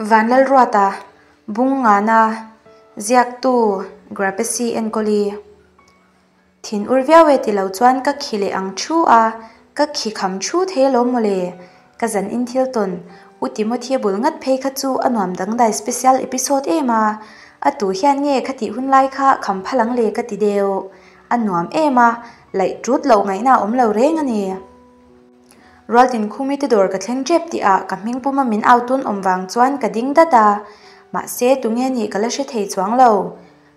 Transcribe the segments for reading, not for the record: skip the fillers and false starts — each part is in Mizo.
Vanlalruata, Bung Ngana, Ziaktu, Grapesi Enkawli. Thin ur viau e ti lo chuan ka khi leh ang thu a, ka khi kham thu thei alawm mawle. Ka zan in thil tawn, U Timothy a bul ngat phei kha chu a nuam dangdai special episode em a, a tu hian nge kha tih hun lai kha kham phal ang le ka ti deuh. A nuam em a, laih tut loh ngaihna a awm lo reng a ni. Rualtin Khumi te dawr ka thleng tep tih ah ka hming puma min au tun awm vang chuan ka ding dat a, mahse tunge nih ka la hre thei chuang lo.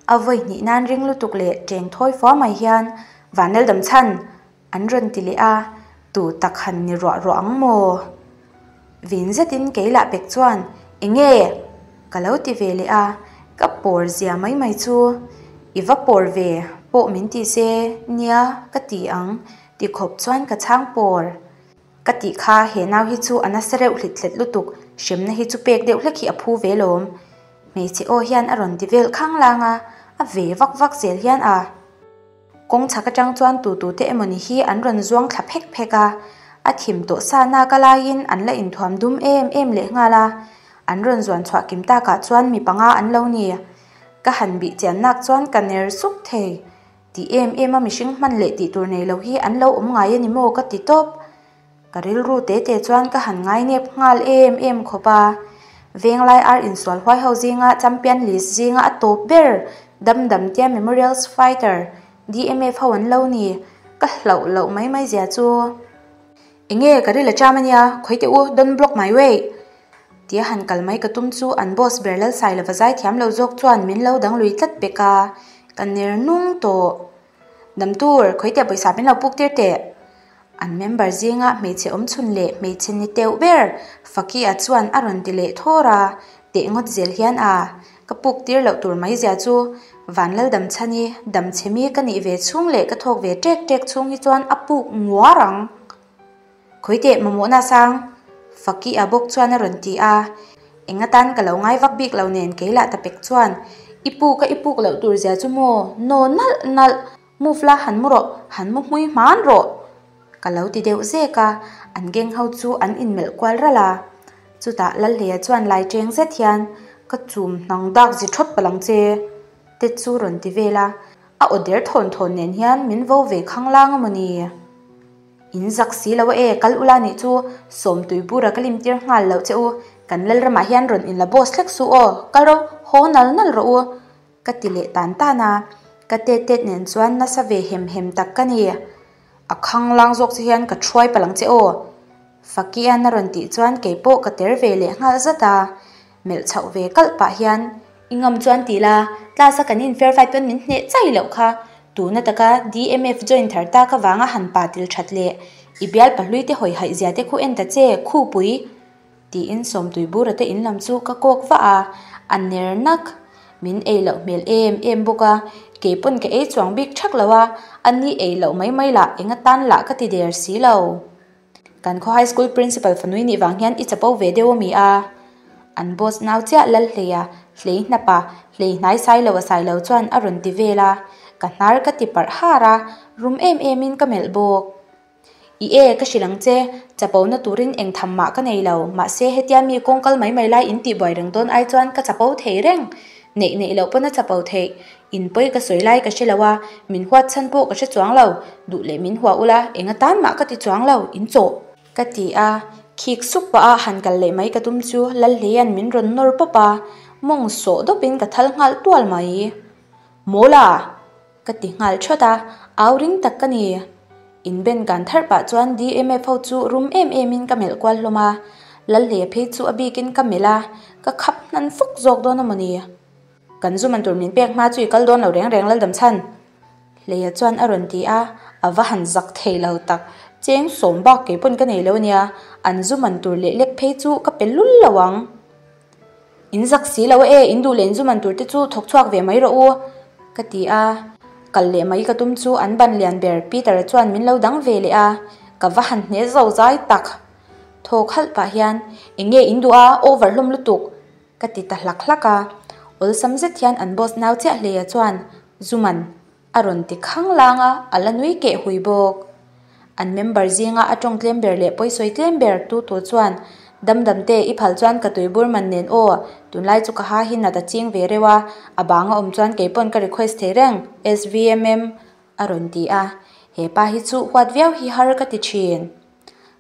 A vawi hnih nan ring lutuk leh teng thawi fua mai hian Vanlaldam chhan an rawn ti leh a, tu tak han ni ruah ruah ang maw? Vin zetin kei lah pek chuan Enge? ka lo ti ve leh a, ka pawr zia mai mai chu I va pawr ve pawh min ti se nia ka ti ang ti khawp chuan ka chhang pawr. Ka tih kha he nau hi chu a nasa reuh hlit hlet lutuk, hremna hi chu pek deuh hlek hi a phu ve lawm. Hmeichhe aw hian a rawn ti vel khang lang a, a ve vak vak zel hian a. Kawng chhak atang chuan tu tu te emawni hi an rawn zuang thla phek phek a, a thim tawh sa nak a laiin an la inthuam dum em em leh nghal a, an rawn zuan chhuah kim takah chuan mi panga an lo ni. Ka han bih chian nak chuan ka ner suk thei. Ti em em a mihring hman leh tih tur nei lo hi an lo awm ngai a ni maw ka ti tawp. Ka rilru te te chuan ka han ngai nep nghal em em khawp a. Venglai ar insual huai ho zinga champion list zinga a tawp ber Dam Dam Tia Memorials Fighter, DMF ho an lo ni. Ka hlauh loh mai mai zia chu. Enge ka ril a cham a nia, khawi teh u, don't block my way! Tia han kal mai ka tum chu an boss ber Lalsailova zai thiam lo zawk chuan min lo dang lui tlat pek a, ka ner nung tawh. Dam tur, khawi teh pawisa min lo puk tir teh. An member zinga hmeichhe awm chhun leh hmeichhe ni teuh ber Fakia chuan a rawn ti leh thawr a, teh ngawt zel hian a, ka puk tir loh tur mai zia chu Vanlaldamchhani damchhemi ka nih ve chhung leh ka thawk ve ṭek ṭek chhung hi chuan a puk nguar ang. Khawi teh mamawhna sang? Faki a bawk chuan a rawn ti a. Eng atan ka lo ngai vak bik lo nen kei lah ta pek chuan, I puk a i puk loh tur zia chu maw? Naw nalh nalh, move la han mu rawh, han mu hmui hman rawh! Ka lo ti deuh zek a, an gang ho chu an inmelh kual ralh a. Chutah Lalhleia chuan lai cheng zet hian, Ka chum hnang dak zi thawt palh ang che! te chu rawn ti vel a. A aw der thawn thawn nen hian min vo ve khanglang a mawni? In zak si lo a e, kal ula nih chu Sawmtui bura ka lim tir nghal loh che u, kan Lalramah hian rawn inla boss hlek suh aw, kal ro, haw nal nal rawh u, ka ti leh tan tan a, ka tet tet nen chuan nasa ve hem hem tak ka ni. A khanglang zawk che hian ka thuai palh ang che aw, Fakian a rawn tih chuan keipawh ka ter ve leh nghal zat a, melh chhoh ve kalh pah hian, I ngam chuan ti la, class a kan in fair fight pawn min hneh chai loh kha, tuna taka DMF join thar ta ka vanga han pa til that leh i bial pahlui te hawi haih zia te khu en ta che, khupui! Tiin Sawmtui bura te in lam chu ka kawk vah a, a ner nak. Min ei loh hmel em em bawk a, kei pawn ka ei chuang bik thak lo a, a ni ei loh mai mai lah eng atan lah ka ti der si lo. Kan khaw high school principal fanui nih vang hian i chapo ve deuh a mi a? An boss nau chiah Lalhleia, hlei hnapa, hlei hnai sai lo a sai lo chuan a rawn ti vel a, ka hnar ka ti parh har a, rum em em in ka melh bawk. I e, ka hrilh ang che, chapo na turin eng tham mah ka nei lo, mahse hetia mi kawng kal mai mai lai in tihbuai reng dawn ai chuan ka chapo thei reng. Neih neih loh pawn a chapo theih. In pawi ka sawi lai ka hre lo a, min huat chhan pawh ka hre chuang lo. Duh leh min hua ula, eng atan mah ka ti chuang lo, in chawh. Ka ti a, khik suk pah a han kal leh mai ka tum chu Lalhleia'n min rawn nawr pawp a, mawng sawh dawpin ka thal nghal tual mai. Mawla! Ka ti nghal thawt a, au ring tak ka ni. Inben kan tharh pah chuan DMF ho chu rum em em in ka melh kual hlawm a, Lalhleia phei chu a bikin ka melh a, ka khap hnan fuk zawk dawn a mawni. Kan zu man tur min pek hma chu i kal dawn lo reng reng Laldamchhan. Hleia chuan a rawn ti a, a va han zak thei lo tak. Cheng sawm bak kei pawn ka nei lo ania, an zu man tur leh lek phei chu ka pe lul lo ang. In zak si lo e, in duh leh in zu man tur te chu thawk chhuak ve mai rawh u, ka ti a. Kal leh mai ka tum chu an ban lian ber Peter-a chuan min lo dang ve leh a, ka va han hne zo zai tak. Thawk halh pah hian, Eng nge in duh a, over hlawm lutuk, ka ti ta hlak hlak a. Awlsam zet hian an boss nau chiah hleia chuan, Zu man, a rawn ti khang lang a, a la nui keh hui bawk. An member zinga a tawng tlem ber leh pawisawi tlem ber tu tu chuan Damdamte, i phal chuan ka tuibur man nen aw, tunlai chu ka ha hi nat a ching ve reuh a, a bang a awm chuan keipawn ka request thei reng, SVMM a rawn ti a, he pa hi chu huat viau hi har ka ti thin.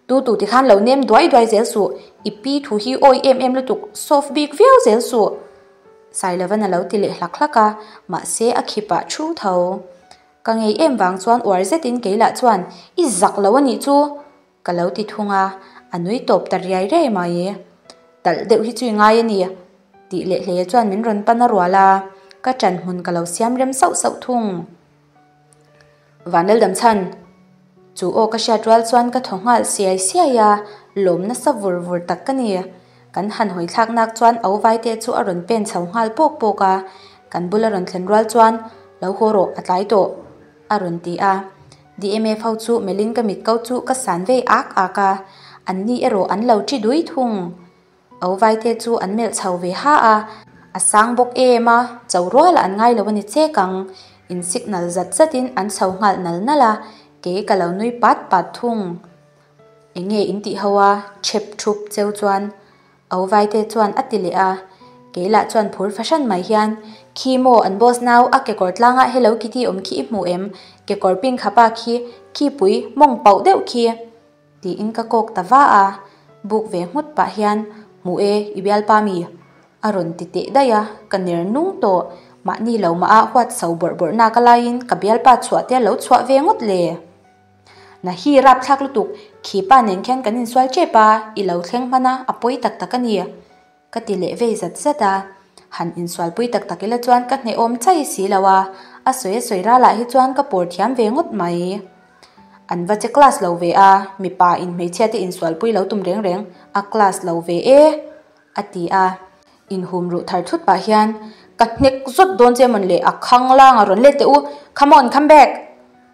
Tu tu ti khan lo nem duai duai zel suh, i pi thu hi awi em em lutuk, soft bik viau zel suh. Sailovan a lo ti leh hlak hlak a, mahse a khipah thu tho. Ka ngei em vang chuan uar zetin kei lah chuan, I zak lo a nih chu! Ka lo ti thung a, a nui tawp ta riai riai mai. Talh deuh hi chu i ngai a ni, tih leh hle chuan min rawn pan a rual a, ka ṭan hmun ka lo siam rem sauh sauh thung. Vanlaldam chhan, chu aw ka hriat rual chuan ka thaw nghal siai siai a, lawm nasa vur vur tak ka ni. Kan han hawi thlak nak chuan au vaite chu a rawn pen chho nghal pawk pawk a, kan bula rawn thlen rual chuan, Lo haw rawh, a tlai tawh, a rawn ti a. DMF ho chu melhin ka mit ko chu ka san vei ak ak a, anni erawh an lo ṭi dui thung. Au vaite chu an melh chho ve ha a, a sang bawk em a, cho rualah an ngai lo a ni chek ang. In signal zat zatin an chho nghal nal nal a, kei ka lo nui pat pat thung. Enge in tih ho a, chhep thup cheu chuan Au vaite chuan a ti leh a, kei lah chuan phur fahran mai hian, Khi maw an boss nau a kekawr tlangah Hello Kitty awm khi i hmu em? Kekawr pink ha pa khi, khi pui mawng pauh deuh khi. Tiin ka kawk ta va a, buk ve nghut pah hian, Hmu e, i bialpa mi? A rawn ti teh daih a, ka ner nung tawh. Mahni lo mah a huat so bawrh bawrh nak a laiin ka bialpa chhuah te a lo chhuah ve ngawt le. Na hi rapthlak lutuk, khi pa nen khian kan insual tep a, i lo thleng hman a, a pawi tak tak a ni. Ka ti leh vei zat zat a, han insualpui tak tak ila chuan ka hnehawm chai si lo a, a sawi a sawi ralah hi chuan ka pawr thiam ve ngawt mai. An va che class lo ve a, mipa in hmeichhia te insualpui lo tum reng reng, a class lo ve e, a ti a. Inhum ruh thar thut pah hian, Ka hnek zawt dawn che mawn le, a khang lang a rawn let teh u, come on, come back!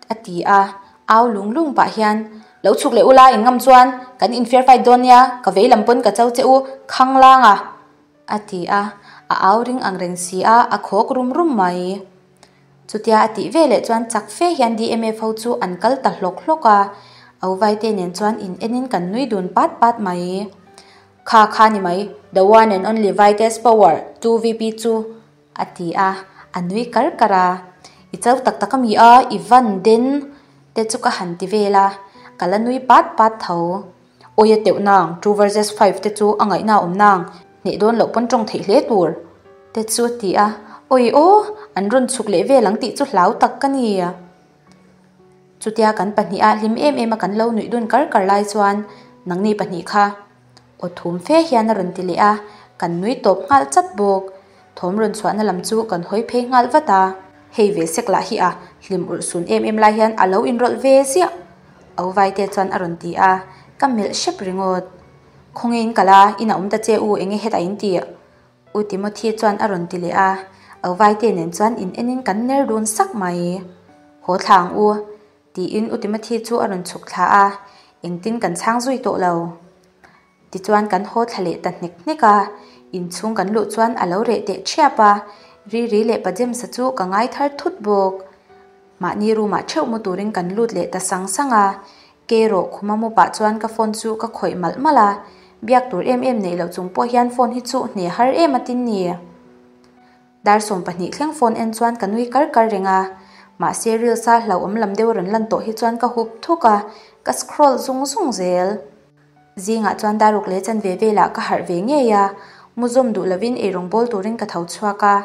a ti a, au lung lung pah hian, Lo chhuk leh ula in ngam chuan kan in fair fight dawn nia, ka vei lam pawn ka cho che u, khang lang a! a ti a, a au ring ang reng si a, a khawk rum rum mai. Chutia a tih veleh chuan chak fe hian DMF ho chu an kal ta hlawk hlawk a, Auvaite nen chuan in enin kan nui dun pat pat mai. Kha kha ni mai, the one and only Vites Power, 2VP chu, a ti a, a nui kar kar a. I chau tak tak a mi a, i van den te chu ka han ti vel a, ka la nui pat pat tho. Awi a teuh nang, 2 vs 5 te chu a ngaihna a awm nang, hneh dawn loh pawn tawng theih hle tur te chu a ti a, awi aw, an rawn chhuk leh vel ang tih chu hlau tak ka ni. Chutia kan pahniha hlim em em a kan lo nuih dun kar kar lai chuan nangni pahnih kha aw thum fe hian a rawn ti leh a, kan nui tawp nghal chat bawk. Thawm rawn chhuahna lam chu kan hawi phei nghal vat a, hei ve sek lah hi a hlim urh sun em em lai hian a lo inrawlh ve ziah Au Vaite chuan a rawn ti a, ka melh hrep ringawt. Khawnge in kal a, in a awm ta che u enge hetah in tih? U Timothy chuan a rawn ti leh a, Au Vaite nen chuan in enin kan ner dun sak mai. Haw thla ang u, tiin U Timothy chu a rawn chhuk thla a, engtin kan chhang zui tawh lo. Tichuan kan haw thla leh ta hnek hnek a, inchhung kan luh chuan a lo reh teh ṭhiap a, Riri leh Pa James-a chu ka ngai thar thut bawk. Mahni room ah theuh mu turin kan lut leh ta sang sang a, ke rawh khuma mu pah chuan ka phone chu ka khawih malh malh a, biak tur em em neih loh chung pawh hian phone hi chu hne har em a tin ni. Dar 12 thleng phone en chuan ka nui kar kar reng a, mahse reels a hlauhawm lam deuh a rawn lan tawh hi chuan ka hup thuk a, ka scroll zung zung zel. Zingah chuan daruk leh chanve velah ka harh ve ngei a, mu zawm duh lovin eirawng bawl turin ka tho chhuak a.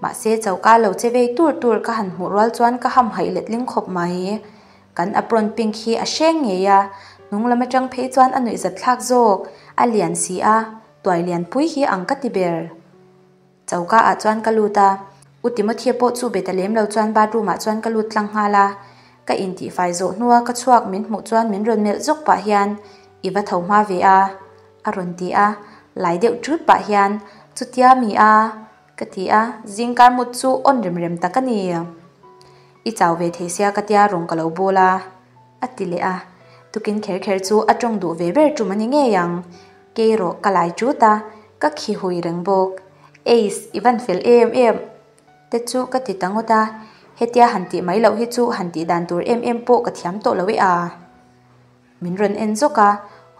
Mahse choka lo che vei tur tur ka han hmuh rual chuan ka hamhaih letling khawp mai. Kan apron pink hi a hreng ngei a, hnung lam atang phei chuan a nuihzat thlak zawk, a lian si a, tuai lian pui hi ang ka ti ber. Choka ah chuan ka lut a, U Timothy pawh chu be ta lem lo chuan bathroom ah chuan ka lut tlang nghal a, ka intihfai zawh hnua ka chhuak min hmuh chuan min rawn melh zawk pah hian I va tho hma ve a a rawn ti a, lai deuh ṭut pah hian Chutia mi a? ka ti a, zingkar mut chu awn rem rem tak a ni. I chau ve thei sia ka tia rawng ka lo bawl a a ti leh a, tukin kher kher chu a ṭawng duh ve ber ṭum a ni ngei ang. Kei rawh ka lai ṭut a, ka khi hui reng bawk. Ace, i van fel em em! Te chu ka ti ta ngawt a, hetia han tih mai loh hi chu han tih dan tur em em pawh ka thiam tawh lo e a. Min rawn en zawk a,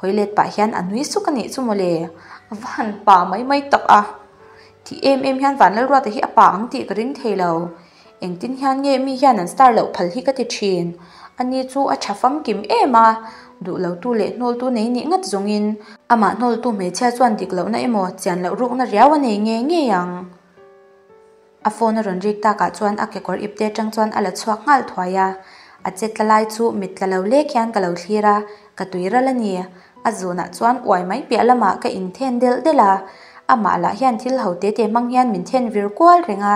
Hawi let pah hian a nui suk a nih chu mawle. A va han pa mai mai tak a. Ti em em hian Vanlalruata hi a pa ang tih ka ring thei lo. Engtin hian nge mi hian an star loh phal hi ka ti thin. Ani chu a tha famkim em a, duh lotu leh hnawltu nei nih ngat zawngin amah hnawltu hmeichhia chuan dik lohna emaw chian loh rukna riau a nei ngei ngei ang. A phone a rawn rik takah chuan a kekawr ipte atang chuan a la chhuak nghal thuai a, a che tla lai chu mit tla lo lek hian ka lo thlir a, ka tui ral a ni. A zunah chuan uai mai piah lamah ka inthen delh delh a, amah lah hian thil ho te te hmang hian min then vir kual reng a,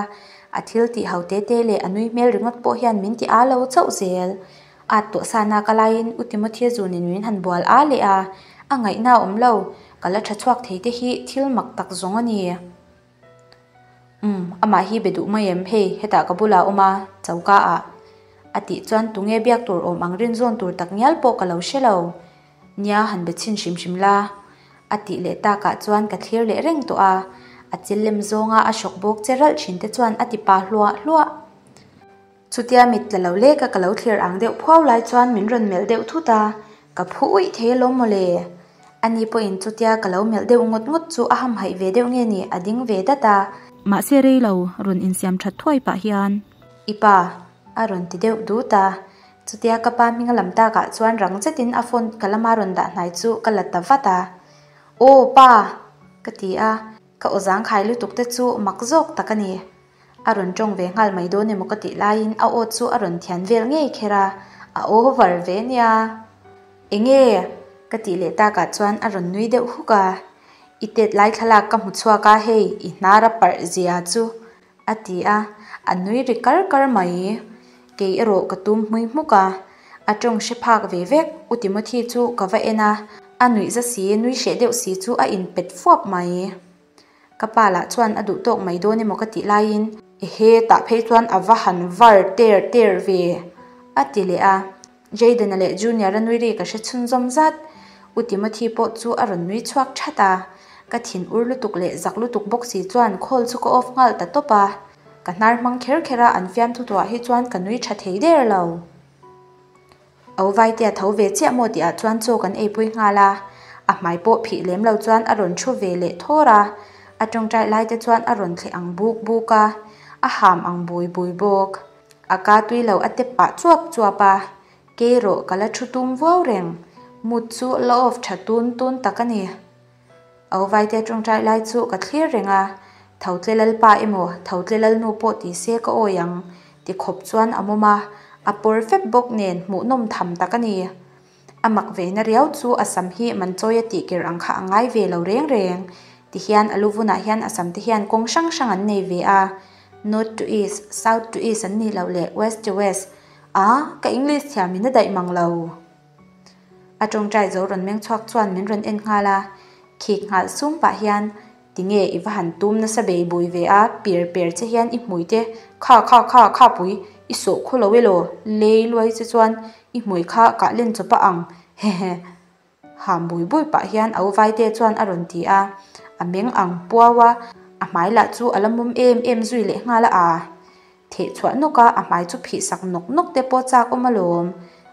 a thil tih ho te te leh a nui hmel ringawt pawh hian min ti â lo chauh zel. At tawh sa nak a laiin U Timothy-a zunin min han bual â leh a, a ngaihna a awm lo, ka la tha chhuak thei te hi thil mak tak zawng a ni. Umm, amah hi be duh mai em? Hei, hetah ka bulah a awm a, choka ah. A tih chuan tunge biak tur awm ang rinzawn tur tak ngial pawh ka lo hre lo. Nia, han be chhin hrim hrim la. A tih leh takah chuan ka thlir leh reng tawh a, a chil lem zawnga a hrawk bawk che ralh thin te chuan a ti pa hluah hluah. Chutia mit tla lo leka ka lo thlir ang deuh phuau lai chuan min rawn melh deuh thut a, ka phu uih thei alawm mawle. Ani pawhin chutia ka lo melh deuh ngawt ngawt chu a hamhaih ve deuh nge ni, a ding ve dat a. Mahse rei lo rawn insiam that thuai pah hian. I pa, a rawn ti deuh dut a. Chutia ka pa hming a lam takah chuan rang zetin a phone ka lama rawn dah hnai chu ka la ta vat a. Aw pa! ka ti a, ka aw zangkhai lutuk te chu mak zawk tak a ni. A rawn tawng ve nghal mai dawn emaw ka tih laiin a aw chu a rawn thian vel ngei kher a, a over ve nia. Enge? ka tih leh takah chuan a rawn nui deuh huk a, I tet lai thlalak ka hmu chhuak a hei i hnar a parh zia chu a ti a, a nui ri kar kar mai. Kei erawh ka tum hmui hmuk a, a tawng hre phak ve vek U Timothy chu ka va en a, a nuih za si nui hreh deuh si chu a inpet fuap mai. Ka pa lah chuan a duh tawk mai dawn emaw ka tih laiin, Ehe, tah phei chuan a va han var ter ter ve, a ti leh a. Jayden-a leh Junior-a nui ri ka hre chhunzawm zat. U Timothy pawh chu a rawn nui chhuak that a. Ka thin ur lutuk leh zak lutuk bawk si chuan call chu ka off nghal ta tawp a. Ka hnar hmang kher kher a, an fiamthu tuah hi chuan ka nui tha thei der lo. Au Vaitea tho ve chiah maw tih ah chuan chaw kan eipui nghal a, a hmai pawh phih lem lo chuan a rawn thu ve leh thawr a, a tawngtai lai te chuan a rawn thleh ang buk buk a, a ham ang bui bui bawk. A ka tui lo a tep pah chuap chuap a, kei rawh ka la thu tum vuau reng, mood chu la off tha tun tun tak a ni. Au Vaitea tawngtai lai chu ka thlir reng a, Thotle Lalpa emaw Thotle Lalnu pawh ti se ka awi ang ti khawp chuan a mawm a, a pawr fep bawk nen hmuhnawm tham tak a ni. A mak ve na riau chu a sam hi Manchawi a tih ker ang kha a ngai ve lo reng reng. Tihian a lu vunah hian a sam te hian kawng hrang hrang an nei ve a, North to East, South to East an nih loh leh West to West. A, ka English thiam in a daih mang lo. A tawngtai zo rawn meng chhuak chuan min rawn en nghal a, khik nghal sum pah hian, Tinge i va han tum nasa bei bui ve a, per per che hian i hmui te kha kha kha kha pui i sawh khu lo elaw, lei luai che chuan i hmui kha kah len chawp a ang hehe. Ham bui bui pah hian au vaite chuan a rawn ti a, a meng ang puau a, a hmai lah chu a la mum em em zui leh nghal a a. Theh chhuah nawk a, a hmai chu phih sak nawk nawk te pawh chak awm alawm.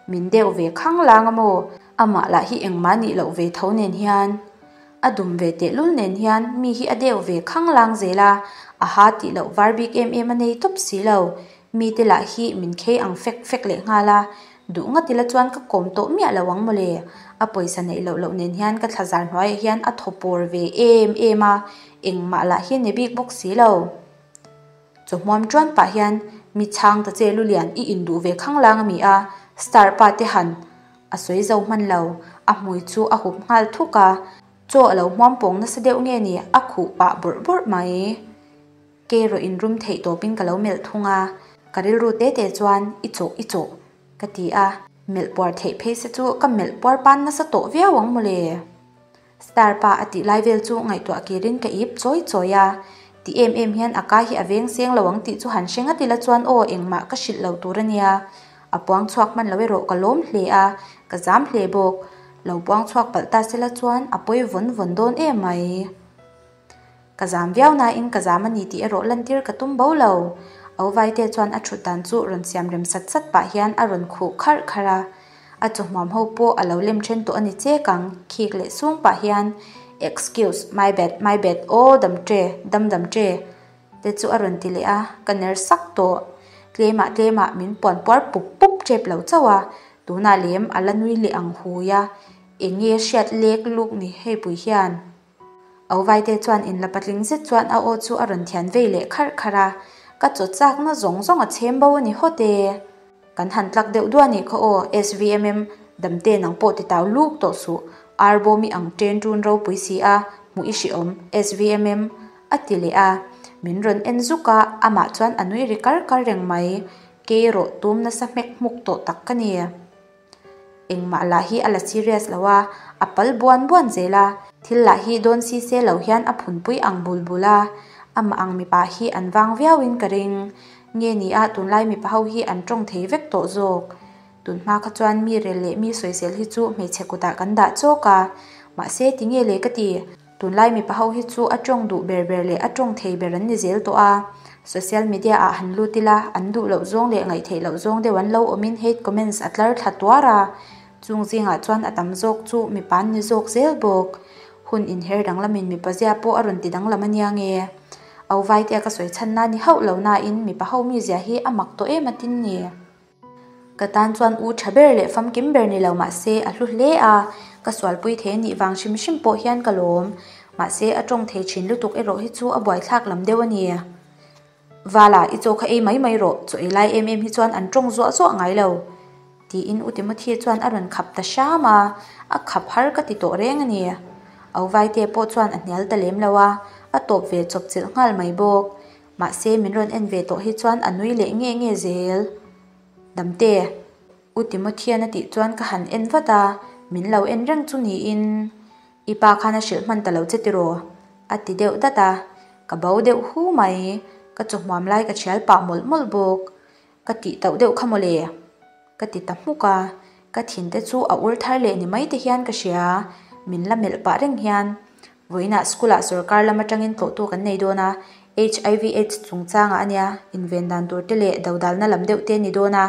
Min deuh ve khang lang a maw? Amah lah hi engmah nih loh ve tho nen hian. A dum ve tehlul nen hian mi hi a deuh ve khang lang zel a, a ha tih loh var bik em em a nei tawp si lo. Mite lah hi min khei ang fek fek leh nghal a, duh ngat ila chuan ka kawm tawh miah lo ang mawle. A pawisa neih loh loh nen hian ka thlazar hnuaiah hian a thaw pawr ve em em a, engmah lah hi a ni bik bawk si lo. Chawhmuam ṭuan pah hian mi chhang ta che lulian i induh ve khanglang a mi a, star pa te han a sawi zo hman lo, a hmui chu a hup nghal thuk a, chaw a lo hmuam pawng nasa deuh nge ni a khuh pah bawrh bawrh mai. Kei rawh inrum theih tawpin ka lo melh thung a, ka rilru te te chuan i chawh i chawh ka ti a, melh puar theih phei se chu ka melh puar pan nasa tawh viau ang mawle. Star pa a tih lai vel chu ngaihtuah kirin ka ip chawi chawi a, ti em em hian a ka hi a veng seng lo ang tih chu han hre ngat ila chuan aw engmah ka hrilh lo tur a nia. A puang chhuak hman lo erawh ka lawm hle a, ka zam hle bawk. Lo puang chhuak palh ta sela chuan a pawi vawn vawn dawn em mai. Ka zam viau nain ka zam a ni tih erawh lantir ka tum bo lo. Au Vaite chuan a thut dan chu rawn siam rem sat sat pah hian a rawn khuh kharh kharh a. A chawhmuam ho pawh a lo lem then tawh a ni chek ang, khik leh sung pah hian, Excuse, my bad, my bad, aw dam che, dam dam che, te chu a rawn ti leh a, ka ner sak tawh. Tlemah tlemah min puan puar pup pup tep lo chauh a, tunah lem a la nui leh ang hui a, eng nge hriat lek luk ni hei pui hian. Au Vaite chuan inla patling zet chuan a aw chu a rawn thian vei leh kharh kharh a, ka chaw chakna zawng zawng a chhem bo a ni hawt e. Kan han tlak deuh duah nih kha aw, SVMM, Damte nang pawh ti tau luk tawh suh, ar bawm i ang ṭen ṭun ropui si a, hmuh i hrehawm, SVMM, a ti leh a. Min rawn en zuk a, amah chuan a nui ri kar kar reng mai, kei erawh tum nasa hmek hmuk tawh tak ka ni. Engmah lah hi a la serious lo a, a pal buan buan zel a, thil lah hi dawn si se lo hian a phunpui ang bul bul a, amah ang mipa hi an vang viauin ka ring. Nge ni a tunlai mipa ho hi an tawng thei vek tawh zawk. Tunhma kha chuan mi rel leh mi sawisel hi chu hmeichhe kutah kan dah chawk a, mahse tinge le ka ti. Tunlai mipa ho hi chu a tawng duh ber ber leh a tawng thei ber an ni zel tawh a, social media ah han lut ila an duh loh zawng leh ngaihtheih loh zawng deuh an lo awmin hate comments a tlar thla tuar a, chung zingah chuan a tam zawk chu mipa an ni zawk zel bawk. Hun inher danglamin mipa zia pawh a rawn ti danglam a nia nge? Au Vaitea ka sawi chhan na ni hauh lo nain mipa ho mizia hi a mak tawh em a tin ni. Ka tan chuan u tha ber leh famkim ber ni lo mahse a hlu hle a, ka sualpui thei nih vang hrim hrim pawh hian ka lawm. Mahse a tawng thei thin lutuk erawh hi chu a buaithlak lam deuh a ni. Vala, i chaw kha ei mai mai rawh, chaw ei lai em em hi chuan an tawng zuah zuah ngai lo. Tiin U Timothy chuan a rawn khap ta hram a, a khap har ka ti tawh reng a ni. Au Vaite pawh chuan a hnial ta lem lo a, a tawp ve chawp chilh nghal mai bawk. Mahse min rawn en ve tawh hi chuan a nui leh nge nge zel. Damte, U Timothy-an a tih chuan ka han en vat a, min lo en reng chu niin i pa khan a hrilh hman ta lo che tiraw? a ti deuh dat a, ka bo deuh hu mai, ka chawhmuam lai ka thial pah mawlh mawlh bawk. Ka tih tauh deuh kha mawle, ka ti ta hmuk a, ka thinte chu a ur thar leh ni mai te hian ka hria, min la melh pah reng hian. Vawiinah school-ah sorkar lam atangin tlawhtu kan nei dawn a, HIV Aids chungchangah a nia, inven dan tur te leh dodalna lam deuh te a ni dawn a,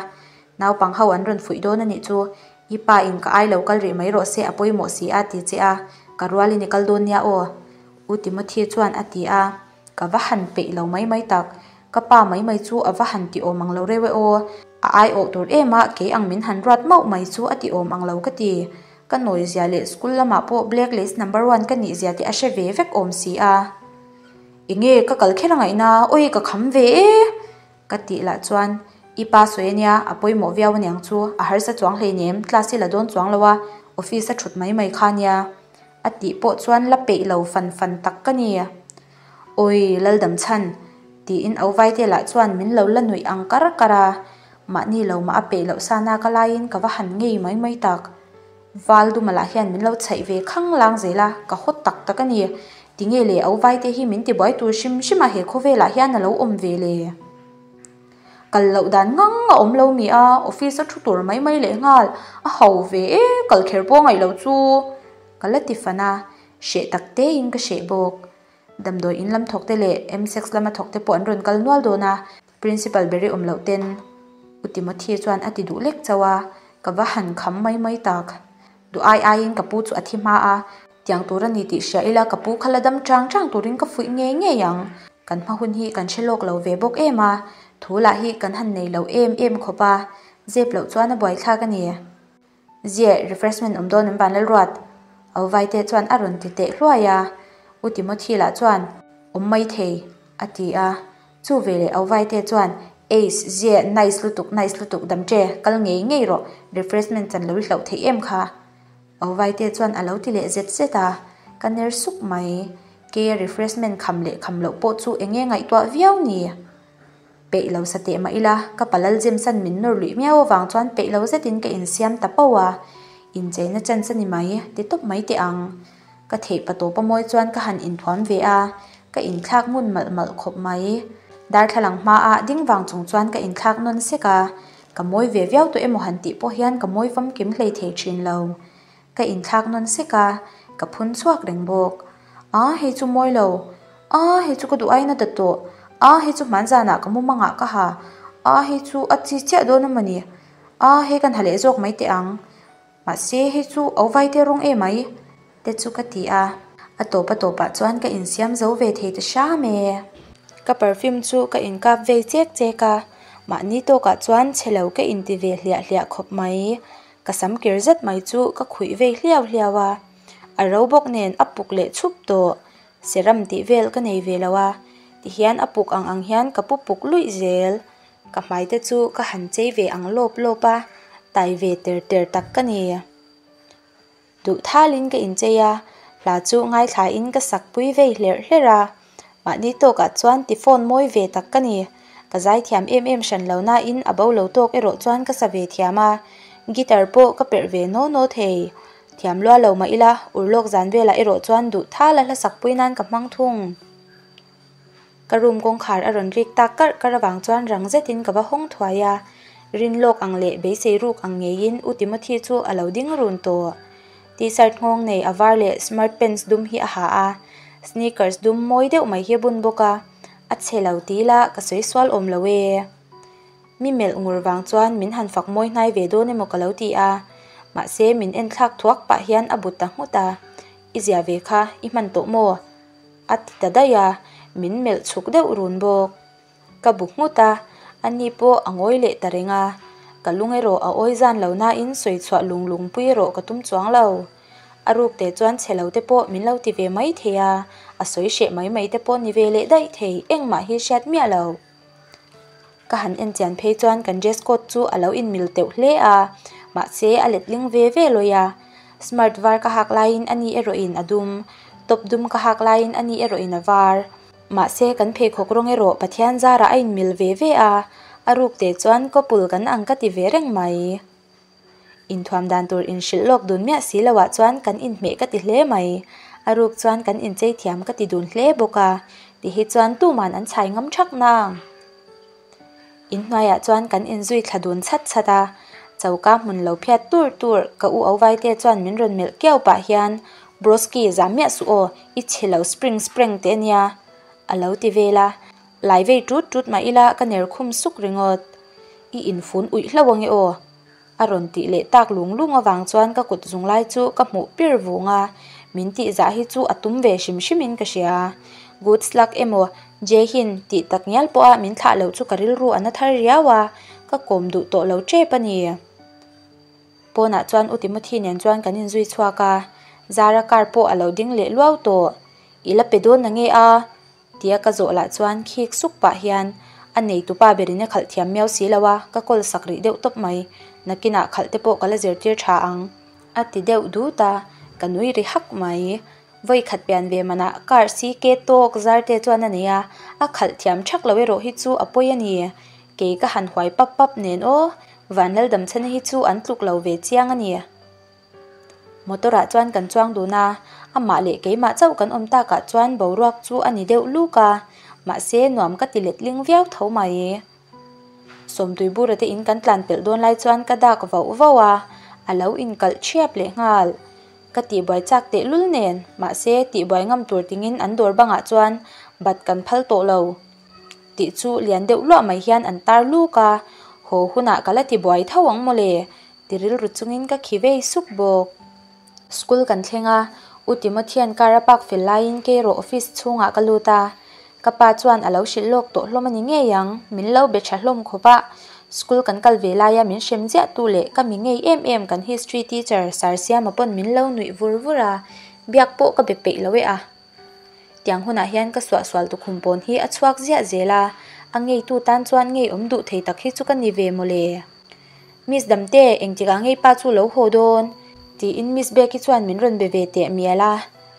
naupang ho an rawn fuih dawn a nih chu, i pa in ka ai lo kal rih mai rawh se a pawimawh si a ti che a, ka rualin i kal dawn nia aw, U Timothy chuan a ti a, ka va han peih lo mai mai tak, ka pa mai mai chu a va han ti awm ang lo reuh e aw, a ai awh tur em a, kei ang min han ruat mauh mai chu a ti awm ang lo ka ti. Ka nawi zia leh school lamah pawh black list number one ka nih zia te a hre ve vek awm si a. Enge ka kal kher a ngaihna, awi ka kham ve e! Ka tih lah chuan i pa sawi ania, a pawimawh viau aniang chu, a harsa chuang hleinem, class i la dawn chuang lo a, office a thut mai mai kha ania. A tih pawh chuan la peih lo fan fan tak ka ni. Awi Laldamchhan! Tiin Auvaite lah chuan min lo la nuih ang kar kar a. Mahni lo mah a peih loh sana ka laiin ka va han ngei mai mai tak. Val duma lah hian min lo chhaih ve khang lang zel a, ka haw tak tak a ni. Tinge le au vaite hi min tibuai tur hrim hrim a he khawvelah hian a lo awm ve le. Kal loh dan ngang a awm lo mi a, office a thu tur mai mai leh nghal, a ho ve e, kal kher pawh ngaih lo chu. Ka la ti fan a, hreh tak tein ka hreh bawk. Damdawi in lam thawk te leh M-sex lama thawk te pawh an rawn kal nual dawn a, Principal ber i awm loh ten U Timothy chuan a ti duh lek chauh a, ka va han kham mai mai tak. Duh ai aiin ka pu chu a thi hma a, tiang tur a ni tih hria ila ka pu kha la dam chang chang turin ka fuih ngei ngei ang. Kan hma hun hi kan hre lawk lo ve bawk em a, thu lah hi kan han nei lo em em khawp a, zep loh chuan a buaithlak a ni. Ziah, refreshment awm dawn an van lalruat. Au Vaite chuan a rawn ti teh hluai a, U Timothy lah chuan, Awm mai thei, a ti a. Chu veleh Au Vaite chuan, Ace, ziah, nice lutuk, nice lutuk, damche, kal ngei ngei rawh, refreshment chan lo i hlauh theih em kha? Au Vaite chuan a lo ti leh zet zet a, ka ner suk mai. Keia refreshment kham leh kham loh pawh chu eng nge ngaihtuah viau ni? Peih lo sa teh mah ila, ka palal James-a'n min nawr luih miau avang chuan peih lo zetin ka insiam ta pauh a, incheina chance a ni mai, ti tawp mai teh ang. Ka theih pa tawpa mawi chuan ka han inthuam ve a, ka inthlak ngun malh malh khawp mai. Darthlalang hmaah ding vang chung chuan ka inthlak nawn sek a, ka mawi ve viau tawh emaw han tih pawh hian ka mawi famkim hlei thei thin lo. Ka inthlak nawn sek a, ka phun chhuak reng bawk. Aa hei chu mawi lo. Aa hei chu ka duh aiin a dat tawh. Aa hei chu hmanzanah ka mumangah ka ha. Aa hei chu a chi chiah dawn a mawni. Aa hei kan ha leh zawk mai teh ang. Mahse hei chu o vaite rawng emai te chu ka ti a. A tawp a tawpah chuan ka insiam zo ve thei ta hram e. Ka perfume chu ka inkap vei chek chek a, mahni tawkah chuan chhe lo ka inti ve hliah hliah khawp mai. Ka sam kir zet mai chu ka khuih vei hliau hliau a, a ro bawk nen a puk leh chhup tawh. Serum tih vel ka nei ve lo a, tihian a puk ang ang hian ka pu puk luih zel. Ka hmai te chu ka han chei ve ang lawp lawp a, tai ve ter ter tak ka ni. Duh thalin ka inchei a, hla chu ngaithlain ka sak pui vei hlerh hlerh a. Mahni tawkah chuan ti phone mawi ve tak ka ni. Ka zaithiam em em hran lo nain a bo lo tawk erawh chuan ka sa ve thiam a, guitar pawh ka perh ve naw naw thei. Thiam lua lo mah ila, urlawk zan velah erawh chuan duh thala hla sak pui nan ka hmang thung. Ka room kawngkhar a rawn rik tak karh karh avang chuan rang zetin ka va hawng thuai a, rinlawk ang leh beisei ruk ang ngeiin U Timothy chu a lo ding run tawh. T-shirt nghawng nei a var leh smart pants dum hi a ha a, sneakers dum mawi deuh mai hi a bun bawk a, a chhe lo ti ila ka sawi sual awm lo e. Mi melh ngur vang chuan min han fak mawi hnai ve dawn emaw ka lo ti a, mahse min en thlak thuak pah hian a but ta nghut a, I zia ve kha, i hman tawh maw? A ti ta daih a, min melh chhuk deuh run bawk. Ka bu nghut a, ani pawh a ngawi leh ta reng a. Ka lung erawh a awi zan lo nain sawi chhuah lung lung pui erawh ka tum chuang lo. A ruk te chuan chhe lo te pawh min lo ti ve mai thei a, a sawi hreh mai mai te pawh ni ve leh daih thei engmah hi hriat miah lo. Ka han en chian phei chuan kan dress code chu a lo inmil teuh hle a, mahse a letling ve ve lawi a. Smart var ka hak laiin a ni erawhin a dum, top dum ka hak laiin a ni erawhin a var. Mahse kan pheikhawk rawng erawh Pathian zarah a inmil ve ve a, a ruk teh chuan couple kan ang ka ti ve reng mai. Inthuam dan tur inhrilh lawk dun miah si loah chuan kan inhmeh ka ti hle mai. A ruk chuan kan inchei thiam ka ti dun hle bawk a, ti hi chuan tuman an chhai ngam thak nang. Inhnuaiah chuan kan inzui thla dun chhat chhat a, choka hmun lo phiat tur tur ka u Auvaite chuan min rawn melh kiau pah hian, Broski zam miah suh aw, i chhe lo spring spreng teh ania, a lo ti vel a. Lai vei tut tut mah ila ka ner khum suk ringawt. I infun uih hlauh ange aw. A rawn tih leh tak lung lung avang chuan ka kut zung lai chu ka hmuh pir vung a, min tih zah hi chu a tum ve hrim hrim in ka hria. Good luck emaw Jehin tih tak ngial pawha min thlah loh chu ka rilru a na thar riau a, ka kawm duh tawh lo tep a ni. Pawnah chuan U Timothy nen chuan kan inzui chhuak a, Zara car pawh a lo ding leh luau tawh. I la pe dawn nange a? Tia ka zawh lah chuan khik suk pah hian a neitupa berin a khalh thiam miau si lo a, ka kawl sak rih deuh tawp mai. Nakinah khalh te pawh ka la zirtir tha ang. A ti deuh dut a, ka nui ri hak mai. Vawi khat pian ve manah car si ke tawk zar te chuan a nei a, a khalh thiam thak lo erawh hi chu a pawi a ni. Kei ka han huai pap pap nen aw, Vanlaldamchhana hi chu an tluk lo ve chiang a ni. Motor ah chuan kan chuang dun a, amah leh keimah chauh kan awm takah chuan boruak chu a ni deuh luk a, mahse nuam ka ti letling viau tho mai. Sawmtui bura te in kan tlan pelh dawn lai chuan ka dak vauh vauh a, a lo inkalh thiap leh nghal. Ka tihbuai chak tehlul nen, mahse tihbuai ngam tur tingin an dawr bangah chuan bat kan phal tawh lo. Tih chu lian deuh luah mai hian an tar luk a, haw hunah ka la tibuai tho ang mawle. Ti rilru chungin ka khi vei sup bawk. School kan thleng a, U Timothy-a'n car a park fel laiin kei erawh office chhungah ka lut a. Ka pa chuan a lo hrilh lawk tawh hlawm a ni ngei ang, min lo be tha hlawm khawp a. School kan kal ve laia min hrem ziah tu leh ka mi ngei em em kan history teacher Sir Siama pawn min lo nuih vur vur a, biak pawh ka be peih lo e a. Tiang hunah hian ka suahsual tukhum pawn hi a chhuak ziah zel a, a ngeitu tan chuan ngeiawm duh thei tak hi chu ka ni ve mawle. Miss Damte, engtikah ngei pa chu lo haw dawn? tiin Miss Becky chuan min rawn be ve teh mial a,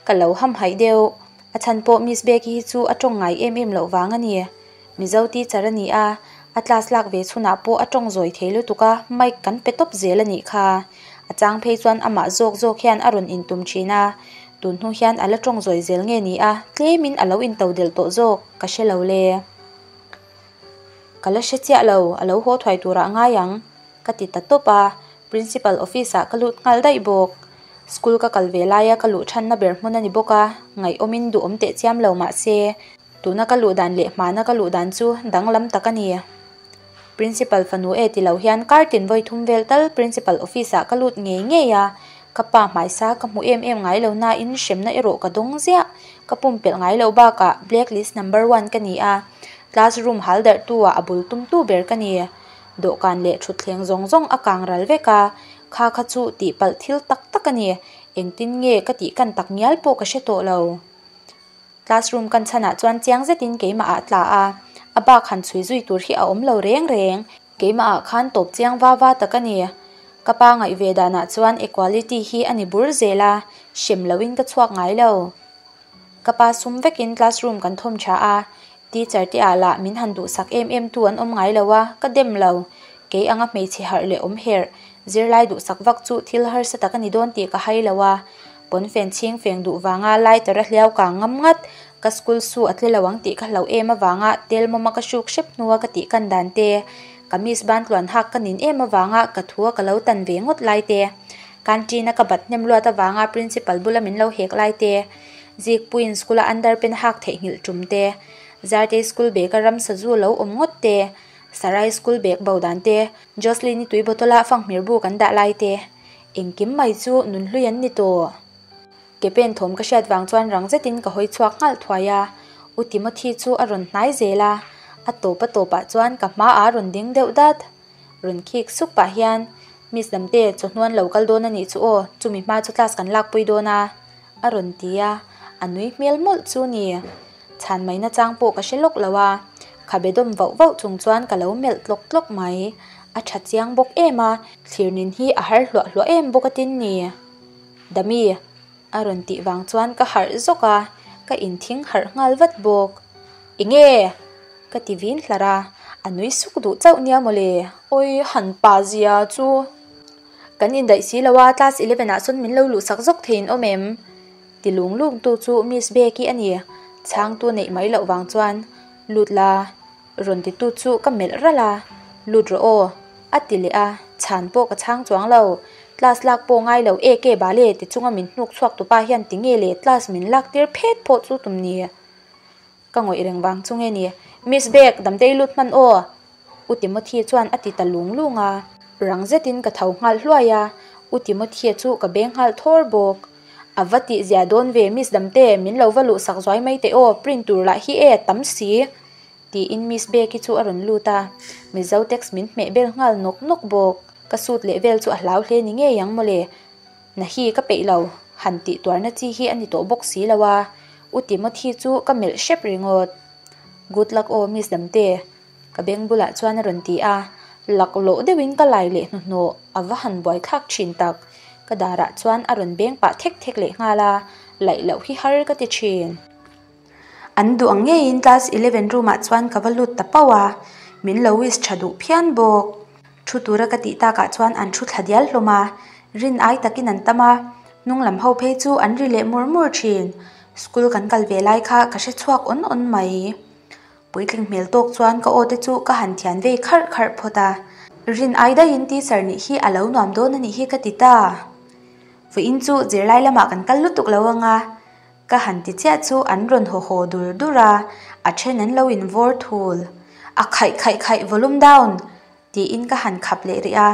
ka lo hamhaih deuh. A chhan pawh Miss Becky hi chu a tawng ngai em em loh vang a ni. Mizo teacher a ni a, a class lak ve chhunah pawh a tawng zawi thei lutuk a, mic kan pe tawp zel a nih kha. A chang phei chuan amah zawk zawk hian a rawn intum thin a, tun hnu hian a la tawng zawi zel nge ni a, tlemin a lo into delh tawh zawk, ka hre lo le. Ka la hre chiah lo, a lo haw thuai turah ngai ang, ka ti ta tawp a, Principal office ah ka lut nghal daih bawk. School ka kal ve laia ka luh thanna ber hmun a ni bawk a, ngaihawmin duhawm teh chiam lo mah se, tuna ka luh dan leh hmana ka luh dan chu danglam tak a ni. Principal fanu e ti lo hian kar tin vawi thum vel tal Principal office ah ka lut ngei ngei a, ka pa hmaisa ka hmu em em ngai lo nain hremna erawh ka dawng ziah. Ka pumpelh ngai loh bakah black list number one ka ni a, classroom hal darh tu ah a bul tum tu ber ka ni. Dawhkan leh thutthleng zawng zawng a kang ral vek a, kha kha chu tihpalh thil tak tak a ni. Engtin nge ka tih kan tak ngial pawh ka hre tawh lo. Classroom kan chhanah chuan chiang zetin keimah ah tla a, a bak han chhui zui tur hi a awm lo reng reng. Keimah ah khan tawp chiang va va tak a ni. Ka pa ngaih ve danah chuan equality hi a ni bur zel a, hrem loin ka chhuak ngai lo. Ka pa sum vekin classroom kan thawm tha a, teacher te ah lah min han duhsak em em tu an awm ngai lo a, ka dem lo. Kei anga hmeichhe harh leh awm herh, zirlai duhsak vak chu thil harsa tak a ni dawn tih ka hai lo a. Pawnfen chhing feng duh vanga lighter a hliau kang ngam ngat, ka school su a tle lo ang tih ka hlauh em avanga tel mawma ka hruk hrep hnua ka tih kan dan te, kamis ban tluan hak ka nin em avanga ka thua ka lo tan ve ngawt lai te, canteen a ka bat hnem luat avanga principal bula min lo hek lai te, Zikpuiin school a underpant hak theihnghilh tum te, Zartei school bag a ram sazu lo awm ngawt te, Sarai school bag bo dan te, Jocelyn-i tui bottle a fanghmir bu kan dah lai te. Engkim mai chu nunhlui an ni tawh. Ke pen thawm ka hriat vang chuan rang zetin ka hawi chhuak nghal thuai a, U Timothy chu a rawn hnai zel a, a tawp a tawpah chuan ka hmaah a rawn ding deuh dat. Rawn khik suk pah hian, Miss Damte, chawhnu an lo kal dawn a nih chu aw, chumi hma chu class kan lakpui dawn a, a rawn ti a, a nui hmel mawlh chu ni. Chhan mai nachang pawh ka hre lawk lo a, khabe dawm vauh vauh chung chuan ka lo melh tlawk tlawk mai. A tha chiang bawk em a, thlir nin hi a har hluah hluah em bawk a tin ni. Dami, a rawn tih vang chuan ka harh zawk a, ka inthing harh nghal vat bawk. Enge? Ka ti vin hlar a, a nui suk duh chauh nia mawle. Awi, han pa zia chu. Kan indaih si lo a, class eleven ah sawn min lo luhsak zawk thei in awm em? Ti lung lung tu chu Miss Becky a ni. Chhangtu neih mai loh vang chuan, Lut la, rawn ti tu chu ka melh ralh a, Lut rawh aw, a ti leh a, chhan pawh ka chhang chuang lo. Class lak pawh ngai lo e ke bale ti chunga min hnuk chhuak tupa hian ti nge le class min lak tir phet pawh chu tum ni. Ka ngawih reng vang chu nge ni. Miss Beck, damtei lut hman aw. U Timothy chuan a ti ta lung lung a. Rang zetin ka tho nghal hluai a, U Timothy-a chu ka beng nghal thawr bawk. A va tih zia dawn ve Miss Damte, min lo va luh sak zuai mai teh aw, print tur lah hi e, tam si! Tiin Miss Becky chu a rawn lut a, Mizo text min hmeh bel nghal nawk nawk bawk. Ka suit leh vel chu a hlau hle ni ngei ang mawle. Na hi ka peih lo, han tih tuarna chi hi a ni tawh bawk si lo a, U Timothy chu ka melh hrep ringawt. Good luck aw Miss Damte. Ka beng bulah chuan a rawn ti a, laklawh deuhin ka lai leh hnuhnawh a va han buaithlak thin tak. Ka darah chuan a rawn beng pah thek thek leh nghal a, laih loh hi har ka ti thin. An duh ang ngeiin class eleven room ah chuan ka va lut ta pauh a, min lo wish tha duh phian bawk. Thu tura ka tih takah chuan an thu thla dial hlawm a, rin ai takin an tam a, hnung lam ho phei chu an ri leh mur mur thin. School kan kal ve lai kha ka hre chhuak awn awn mai. Puitling hmel tawk chuan ka aw te chu ka han thian vei kharh kharh phawt a. Rin ai daihin teacher nih hi a lo nuam dawn a nih hi ka ti ta. Vawiin chu zirlai lamah kan kal lutuk lo ang a, ka han ti chiah chu an rawn haw haw dur dur a, a then an lo invawr thul. A khaih khaih khaih volume down! Tiin ka han khap leh rih a,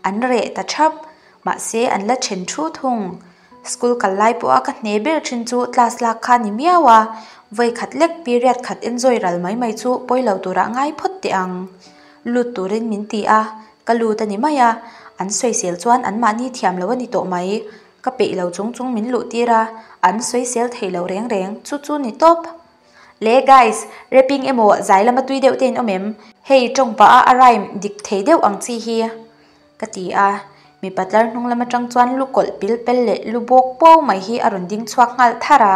an reh ta thap. Mahse an la then thu thung. School kal lai pawha ka hne ber thin chu class lak kha ni miau a, vawi khat lek period khat enjoy ral mai mai chu pawi lo turah ngai phawt teh ang. Lut turin min ti a, ka lut a ni mai a, an sawisel chuan anmahni thiam lo a ni tawh mai. Ka peih lo chung chung min luh tir a, an sawisel thei lo reng reng, chu chu ni tawp. Le guys, rapping emaw zai lama tui deuh te in awm em? Hei tawng pah a a rhyme dik thei deuh ang chi hi ka ti a, mipa tlar hnung lam atang chuan lu kawlh pil pel leh lu bawk puau mai hi a rawn ding chhuak nghal thar a,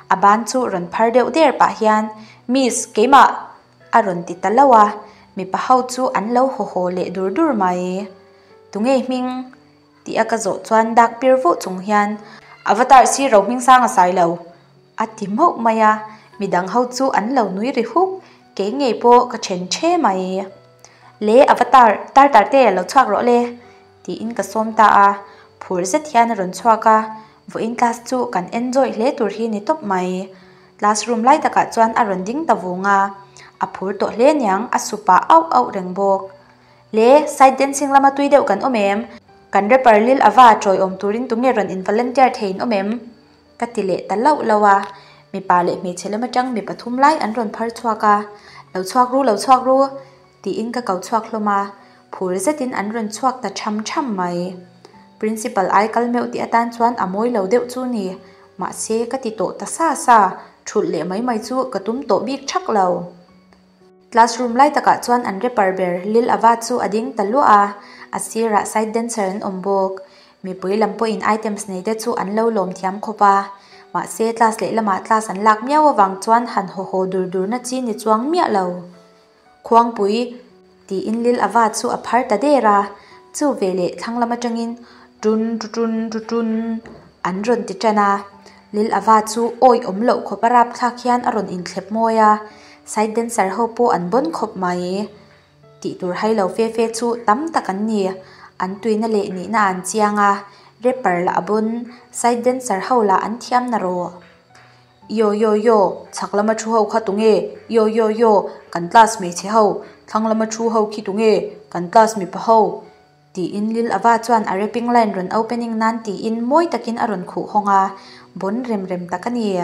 a ban chu rawn phar deuh der pah hian Miss, keimah! a rawn ti ta lo a, mipa ho chu an lo haw haw leh dur dur mai. Tunge hming? Tih a ka zawh chuan dak pir vuh chung hian Avatar si ro hming sang a sai lo a ti mauh mai a, midang ho chu an lo nui ri huk, kei ngei pawh ka then the mai. Le Avatar, tar tar te lo chhuak rawh le tiin ka sawm ta a, phur zet hian a rawn chhuak a, vawiin class chu kan enjoy hle tur hi ni tawp mai. Classroom lai takah chuan a rawn ding ta vung a, a phur tawh hle niang a su pah auh auh reng bawk. Le, side dancing lama tui deuh kan awm em? Kan rapper Lil Ava tawiawm turin tunge rawn in volunteer thei in awm em? Ka ti leh ta lauh lauh a, mipa leh hmeichhe lam atang mi pathum lai an rawn phar chhuak a, Lo chhuak ru, lo chhuak ru! tiin ka ko chhuak hlawm a, phur zetin an rawn chhuak ta tham tham mai. Principal ai kal meuh tih atan chuan a mawi lo deuh chu ni, mahse ka ti tawh ta sa sa, thulh leh mai mai chu ka tum tawh bik thak lo. Classroom lai takah chuan an rapper ber Lil Ava chu a ding ta luah a, a sirah side dancer an awm bawk. Mipui lam pawhin items nei te chu an lo lawm thiam khawp a, mahse class lehlamah class an lak miau avang chuan han haw haw dur dur na chi ni chuang miah lo. Khuangpui tiin Lil Ava chu a phar ta der a, chu veleh thlang lam atangin Ṭun ṭu ṭun ṭu ṭun an rawn ti ṭan a. Lil Ava chu awi awm loh khawp a rapthlak hian a rawn inthlep mawi a, side dancer ho pawh an bawn khawp mai. Tih tur hai lo fe fe chu tam tak an ni. An tuina leh nihna an chiang a, rapper lah a bawn, side dancer ho lah an thiam na rawh. Yo yo yo, chhak lama thu ho kha tunge? Yo yo yo, kan class hmeichhe ho, thlang lama thu ho khi tunge? Kan class mipa ho. Tiin Lil Ava chuan a rapping line rawn opening nan tiin mawi takin a rawn khuh hawng a, bawn rem rem tak a ni.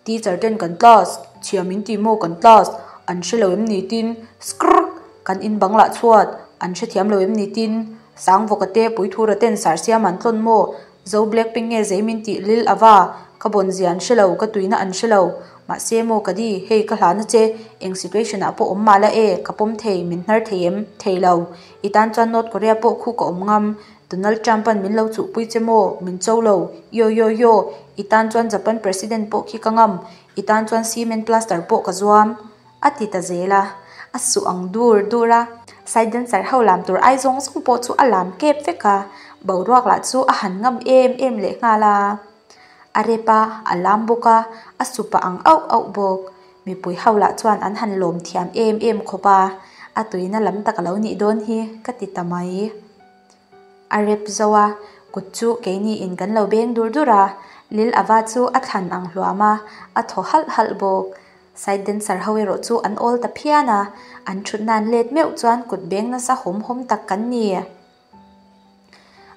Teacher ten kan class, thiam in ti maw kan class, an hre lo em ni tin, skrrk, kan in bang lah chhuat, an hrethiam lo em ni tin, Sangvawka te Puithura ten sar siam an tlawn maw? Zo Blackpink nge zei min tih Lil Ava, ka bawn zia an hre lo, ka tuina an hre lo. Mahse maw ka di, hei ka hlana che, eng situation ah pawh awm mah la e, ka pawm thei, min hnar thei em? Thei lo. I tan chuan North Korea pawh khu ka awm ngam. Donald Trump an min lo chuhpui che maw? Min cho lo. Yo yo yo, i tan chuan Japan President pawh khi ka ngam, i tan chuan cement plaster pawh ka zuam. A ti ta zel a, a suh ang dur dur a. Side dancer ho lam tur ai zawng zawng pawh chu a lam kep vek a, boruak lah chu a han ngam em em leh nghal a. A rep a, a lam bawk a, a su pah ang auh auh bawk. Mipui ho lah chuan an han lawm thiam em em khawp a, a tuina lam tak a lo nih dawn hi ka ti ta mai. A rep zo a, kut chu keini in kan lo beng dur dur a, Lil Ava chu a thlan ang hluam a, a thaw halh halh bawk. Side dancer ho erawh chu an awl ta phian a, an thutna an let meuh chuan kut beng nasa hawm hawm tak kan ni.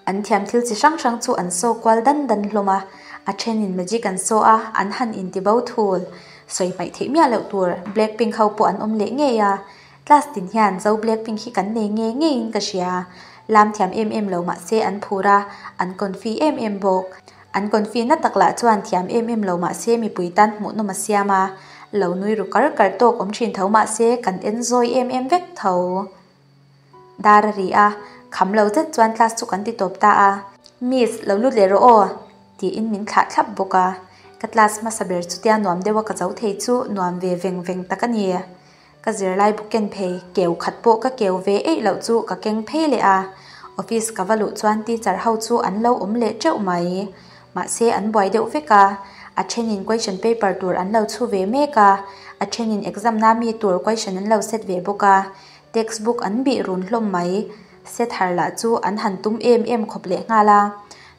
An thiam thil chi hrang hrang chu an saw kual dan dan hlawm a, a thenin magic an saw a, an han inti bo thul. Sawi hmaih theih miah loh tur Blackpink ho pawh an awm leh ngei a, class tin hian Zo Blackpink hi kan nei ngei ngeiin ka hria. Lam thiam em em lo mahse an phur a, an confi em em bawk. An confi na tak lah chuan thiam em em lo mahse mipui tan hmuhnawm a siam a, lo nui ru kar kar tawk awm thin tho mahse kan enjoy em em vek tho. Dar a ri a, kham lo zet chuan class chu kan ti tawp ta a. Miss, lo lut leh rawh aw, tiin min thlah thlap bawk a. Ka class hmasa ber chutia nuam deuha ka zo thei chu nuam ve veng veng tak a ni. Ka zirlai bu ken phei keu khat pawh ka keu ve eih loh chu ka keng phei leh a, office ka va luh chuan teacher ho chu an lo awm leh teuh mai. Mahse an buai deuh vek a, a thenin question paper tur an lo chhu ve mek a, a thenin exam na mi tur question an lo set ve bawk a, textbook an bih run hlawm mai. Set har lah chu an han tum em em khawp leh nghal a,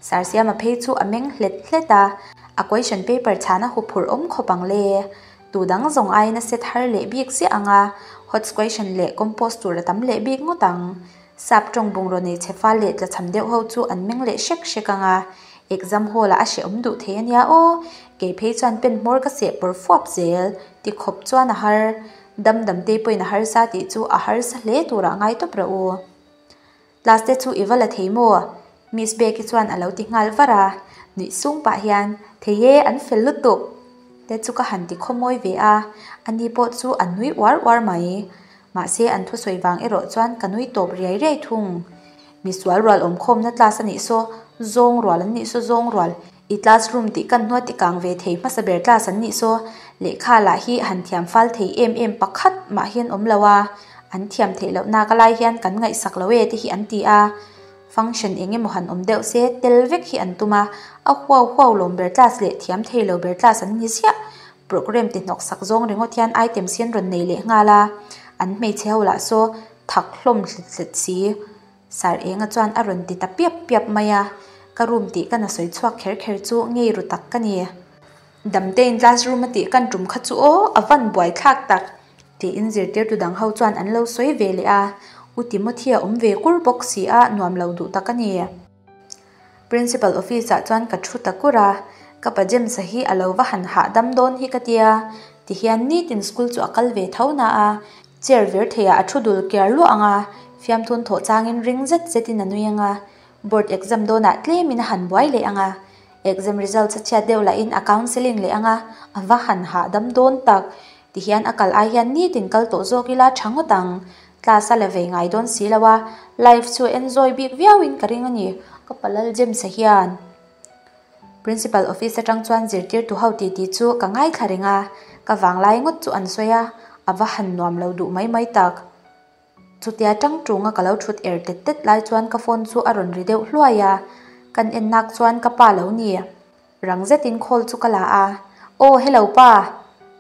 Sir Siama phei chu a meng hlet hlet a, a question paper chhan a huphurh awm khawp ang le. Tu dang zawng aiin a set har leh bik ziah ang a, hot question leh compose tur a tam leh bik ngawt ang. Sap tawng bungraw nei chhe fal leh tlachham deuh ho chu an meng leh hrek hrek ang a, exam hall ah a hrehawm duh thei a nia aw, kei phei chuan pen hmawr ka seh pawr fuap zel, ti khawp chuan a har. Dam dam te pawhin a harsa tih chu a harsa hle turah ngai tawp rawh u. Class te chu i va la thei maw? Miss Becky chuan a lo ti nghal var a, nuih sung pah hian, Thei e, an fel lutuk! te chu ka han ti khawmawi ve a, ani pawh chu a nui uar uar mai. Mahse an thusawi vang erawh chuan ka nui tawp riai riai thung. Misual rual awmkhawmna class a nih saw, zawng rual an nih saw zawng rual. I classroom tih kan hnuai ti kang ve thei hmasa ber class an nih saw, lehkha lah hi han thiam fal thei em em pakhat mah hian awm lo a, an thiam theih loh nak lai hian kan ngaihsak lo e te hi an ti a, function eng emaw han awm deuh se tel vek hi an tum a, a huau huau lawm ber class leh thiam thei lo ber class an ni ziah, programme ti hnawk sak zawng ringawt hian items hi an rawn nei leh nghal a, an hmeichhe ho lah saw thak hlawm hlet hlet si. Sir Enga chuan a rawn ti ta piap piap mai a, ka room tih ka na sawi chhuak kher kher chu ngei ru tak ka ni. Damtein classroom a tih kan tum kha chu aw, a van buai thlak tak, tiin zirtirtu dang ho chuan an lo sawi ve leh a. U Timothy a awm ve kur bawk si a, nuam lo duh tak a ni. Principal office ah chuan ka thu ta kur a, ka pa James-a hi a lo va han hahdam dawn hi ka tia, tihian nitin school chu a kal ve tho na a, chair vir theiah a thu dul kiar luah ang a, fiamthun thawh changin ring zet zetin a nui ang a, board exam dawnah tlemin a han buai leh ang a, exam results a chhiat deuh lahin a counselling leh ang a, a va han hahdam dawn tak, tihian a kal ai hian nitin kal tawh zawk ila tha ngawt ang. Class a la vei ngai dawn si lo a, life chu enjoy bik viauin ka ring a ni, ka palal James-a hian. Principal office atang chuan zirtirtu ho titi chu ka ngaithla reng a, ka vanglai ngawt chu an sawi a, a va han nuam lo duh mai mai tak. Chutia tang tunga ka lo thut er tet tet lai chuan ka phone chu a rawn ri deuh hluai a, kan en nak chuan ka pa lo ni. Rang zetin call chu ka la a, Aw hello pa!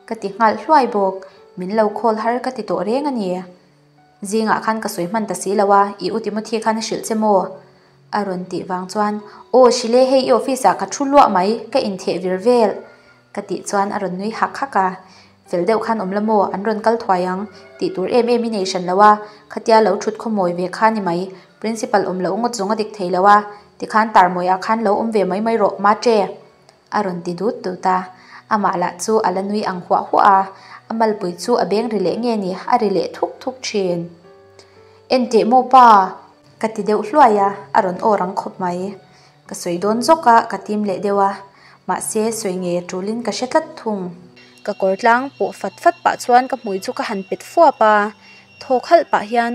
Ka ti nghal hluai bawk, min lo call har ka ti tawh reng a ni. Zingah khan ka sawi hman ta si lo a, i u Timothy khan a hrilh che maw? A rawn tih vang chuan, Aw hrilh e, hei i office ah ka thu luah mai, ka intheh vir vel. Ka tih chuan a rawn nui hak hak a, Fel deuh khan awm la maw, an rawn kal thuai ang, tih tur em em i nei hran lo a, khatia lo thut khawmawi ve kha ni mai, Principal awm loh ngawt zawng a dik thei lo a, tikhan tarmawiah khan lo awm ve mai mai rawh, Matre! A rawn ti dut dut a, amah lah chu a la nui ang huah huah a, a malpui chu a beng ri leh nge ni, a ri leh thuk thuk thin. Enteh maw pa? Ka ti deuh hluai a, a rawn aw rang khawp mai. Ka sawi dawn zawk a, ka tim leh deuh a, mahse sawi ngei a tulin ka hre tlat thung. Ka kawr tlang pawh fat fat pah chuan ka hmui chu ka han pet fuap a, thawk halh pah hian,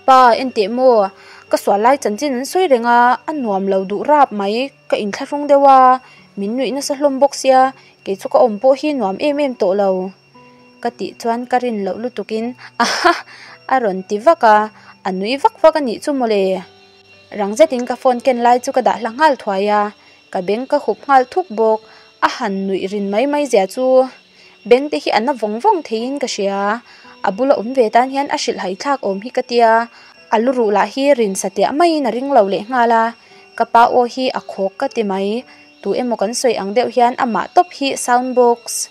Pa, enteh maw, ka sual lai chanchin an sawi reng a, a nuam lo duh rap mai, ka inthlahrung deuh a, min nuih nasa hlawm bawk sia, kei chu ka awm pawh hi nuam em em tawh lo. Ka tih chuan ka rin loh lutukin aha a rawn ti vak a, a nui vak vak a nih chu mawle. Rang zetin ka phone ken lai chu ka dah hla nghal thuai a, ka beng ka hup nghal thuk bawk, a han nuih rin mai mai zia chu beng te hi a na vawng vawng theiin ka hria, a bula awm ve tan hian a hrilh hai thlak awm hi ka tia, a lu ruh lah hi rin satliah maiin a ring lo leh nghal a, ka pa aw hi a khawk ka ti mai, tu emaw kan sawi ang deuh hian amah tawp hi sound box.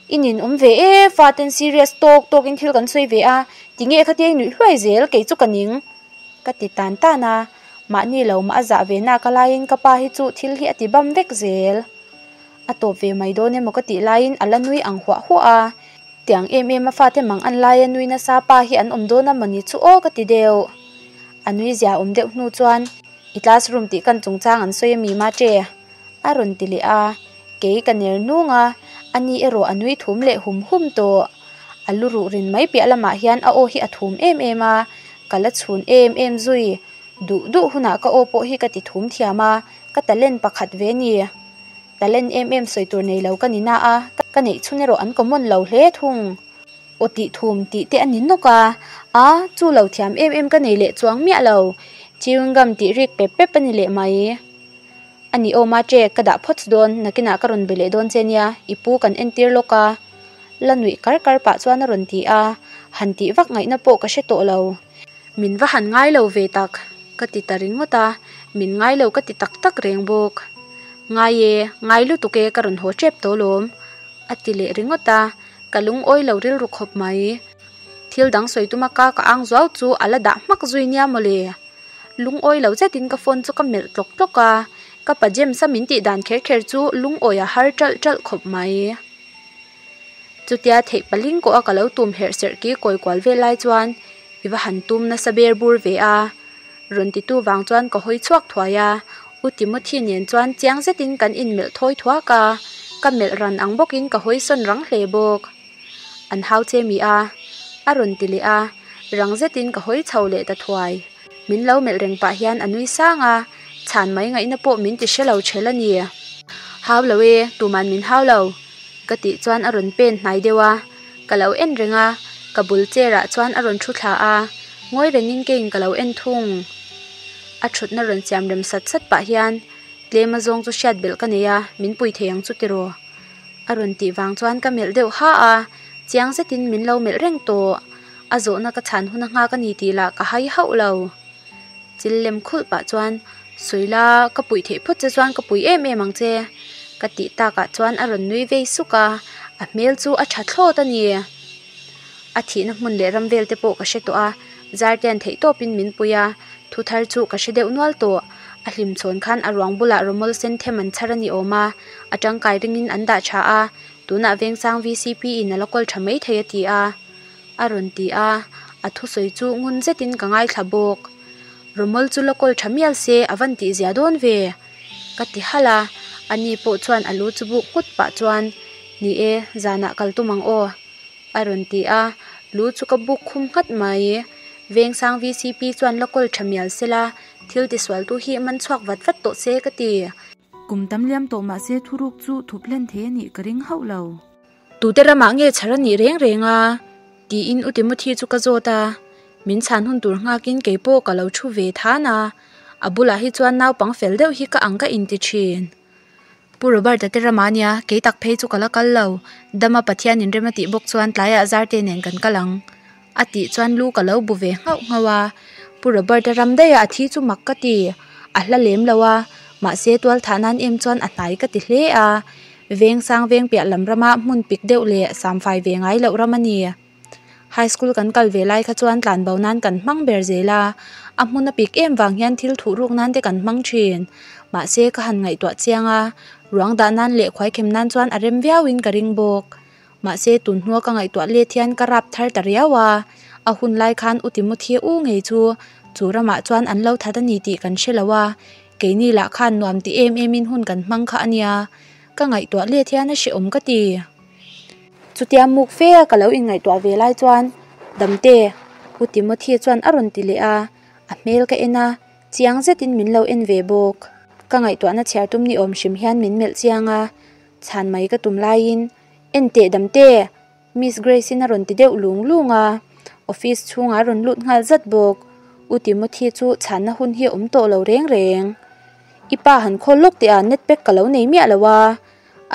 I nin awm ve e, faten serious tawk tawkin thil kan sawi ve a, tinge khatia i nuih hluai zel, kei chu ka ning. Ka ti tan tan a, mahni lo mah a zah ve nak a laiin ka pa hi chu thil hi a ti bam vek zel. A tawp ve mai dawn emaw ka tih laiin a la nui ang huah huah a, tiang em em a fate mang an laia nui nasa pa hi an awm dawn a mawni chu aw ka ti deuh. A nui zia awm deuh hnu chuan i classroom tih kan chungchang an sawi a mi mate? A rawn ti leh a, kei ka ner nung a, ani erawh a nui thum leh hum hum tawh. A lu ruh rin mai piah lamah hian a aw hi a thum em em a, ka la chhun em em zui. Duh duh hunah ka aw pawh hi ka ti thum thiam a, ka talent pakhat ve ni. Talent em em sawi tur nei lo ka ni na a, ka neih chhun erawh an common lo hle thung. Aw tih thum tih te a ni nawk a, a chu lo thiam em em ka nei leh chuang miah lo. Chewing gum tih rik pep pep a ni leh mai. A ni aw Mate, ka dah phawt dawn, nakinah ka rawn be leh dawn che nia, i pu kan entir lawk a. La nuih kar kar pah chuan a rawn ti a, han tih vak ngaihna pawh ka hre tawh lo. Min va han ngai lo ve tak, ka ti ta ringawt a, min ngai lo ka ti tak tak reng bawk. Ngai e, ngai lutuk e ka rawn haw tep tawh lawm, a ti leh ringawt a, ka lungawi lo rilru khawp mai. Thil dang sawi tuma ka ka ang zuau chu a la dah hmak zui nia mawle. Lungawi lo zetin ka phone chu ka melh tlawk tlawk a, ka pa James-a min tih dan kher kher chu lungawi a har ṭalh ṭalh khawp mai. Chutia theih paling kawh a ka lo tum herh serh ki kawi kual vel lai chuan i va han tum nasa ber bur ve a, rawn titu vang chuan ka hawi chhuak thuai a, U Timothy nen chuan chiang zetin kan inmelh thawi thuak a, ka melh ran ang bawkin ka hawi sawn rang hle bawk. An hau che mi a? A rawn ti leh a, rang zetin ka hawi chho leh ta thuai. Min lo melh reng pah hian a nui sang a, chhan mai ngaihna pawh min ti hre lo ṭhel a ni. Hau lo e, tuman min hau lo, ka tih chuan a rawn pen hnai deuh a, ka lo en reng a, ka bul chair ah chuan a rawn thu thla a, ngawi rengin keiin ka lo en thung. A thutna rawn siam rem sat sat pah hian tlem a zawng chu hriat belh ka nei a, min pui thei ang chu tiraw? A rawn tih vang chuan ka melh deuh ha a, chiang zetin min lo melh reng tawh. A zawhna ka chhan hun a nghak a ni tih lah ka hai hauh lo. Chil lem khulh pah chuan, Sawi la, ka puih theih phawt che chuan ka pui em em ang che, ka tih takah chuan a rawn nui vei suk a, a hmel chu a tha thlawt a ni. A thihna hmun leh ram vel te pawh ka hre tawh a, Zartea'n theihtawpin min pui a, thu thar chu ka hre deuh nual tawh. A hlim chhawn khan a ruang bulah rawmawl sen them an chhar a ni awm a, a tangkai ringin an dah tha a, tunah Vengsang vcp in a la kawl tha maithei a ti a, a rawn ti a, a thusawi chu ngun zetin ka ngaithla bawk. Rawmawl chu la kawl tha mial se a van tih zia dawn ve? Ka ti halh a, ani pawh chuan a lu chu buk nghut pah chuan, Ni e, zanah kal tum ang aw. A rawn ti a, lu chu ka buk khum nghat mai. Vengsang vcp chuan la kawl tha mial se la, thil tisualtu hi man chhuak vat vat tawh se ka ti. Kum tam liam tawh mah se thuruk chu thup hlen thei a nih ka ring hauh lo. Tute ramah nge chhar a nih reng reng a? tiin U Timothy chu ka zawt a, min chhan hun tur nghakin kei pawh ka lo thu ve than a, a bulah hi chuan naupang fel deuh hi ka ang ka inti thin. Pu Robert-a te ramah nia, kei tak phei chu ka la kal lo, dama Pathian in rem a tih bawk chuan tlaiah Zarte nen kan kal ang a tih chuan lu ka lo bu ve nghauh nghauh a, Pu Robert-a ram daihah a thi chu mak ka ti, a hla lem lo a, mahse tual thah nan em chuan a hnai ka ti hle a, veng sang veng piah lam rama hmun pik deuh leh samfai ve ngai loh ram a ni. High school kan kal ve lai kha chuan tlan bo nan kan hmang ber zel a, a hmun a pik em vang hian thil thuh ruk nan te kan hmang thin. Mahse ka han ngaihtuah chiang a, ruang dah nan leh khuaikhem nan chuan a rem viau in ka ring bawk. Mahse tun hnua ka ngaihtuah let hian ka rap thar ta riau a, a hun lai khan U Timothy u ngei chu chu ramah chuan an lo that a ni tih kan hre lo a, keini lah khan nuam ti em em in hun kan hmang kha a nia, ka ngaihtuah let hian a hrehawm ka ti. Chutia muk fe a ka lo inngaihtuah ve lai chuan Damte, U Timothy chuan a rawn ti leh a, a hmel ka en a, chiang zetin min lo en ve bawk. Ka ngaihtuahna chhiar tum ni awm hrim hian min melh chiang a, chhan mai ka tum laiin, Enteh Damte! Miss Grace-in a rawn ti deuh lung lung a, office chhungah a rawn lut nghal zat bawk. U Timothy chu chhanna hun hi a awm tawh lo reng reng. I pa han khawl lawk teh a, net pack ka lo nei miah lo a.